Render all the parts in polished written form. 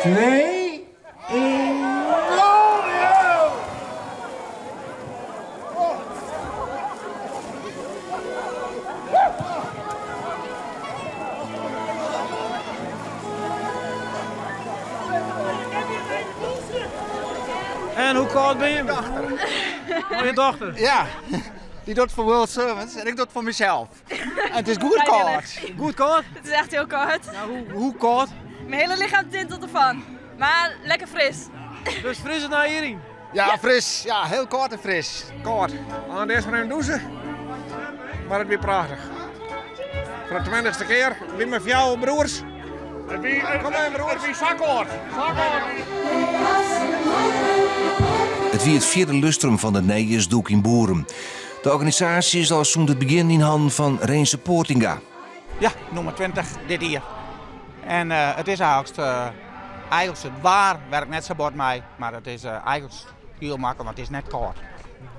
2, 1, go! En hoe kâld binne je? Dochter. Oh, je dochter? Ja, dy docht foar World Servants en ik doch it foar mysels. En it is goed kâld. Goed kâld? It is echt hiel kâld. Nou, hoe, hoe kâld? Myn hiele lichem tintelt derfan. Mar lekker fris. Dus fris it nei hjiryn? Ja, fris. Ja, hiel kâld en fris. Kâld. Oan earst mar even dûse. Mar it wie prachtich. Foar de tweintichste kear by myn fjouwer broers. It wie, Kom maar, broers. It wie sa kâld. Sa kâld. It wie it fjirde lustrum fan de Nijjiersdûk yn Boerum. De organisaasje is al sûnt it begjin yn hannen fan Rinse Poortinga. Ja, nûmer 20 dit jier. En uh, it is eigentlik, uh, eigentlik it waar werkt net sa bot mei, mar it is uh, eigentlik hiel maklik, want it is net kâld.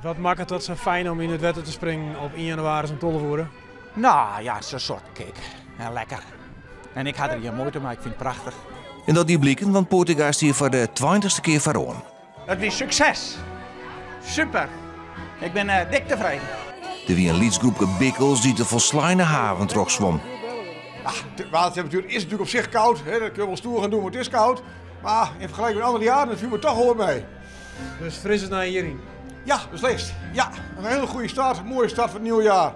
Wat makket dat sa fijn om yn it wetter te springen op 1 jannewaris om 12 oere? Nou ja, it is in soart kick. En lekker. En ik ha der gjin muoite mei, ik fyn it prachtich. En dat die bliken, want Poortinga stie foar de tweintichste kear foaroan. It wie sukses. Super. Ik bin dik tefreden. Der wie in lyts groepke bikkels dy't de folsleine haven trochswom. De watertemperatuer is natuerlik op sich kâld. Hè, dat kinne we wol stoer gaan doen, mar it is kâld. Mar yn fergeliking mei oare jierren, dat falt my toch wol mei. Dus fris it nei hjiryn? Ja, beslist. Ja, in hiele goede start, in moaie start foar it nije jier.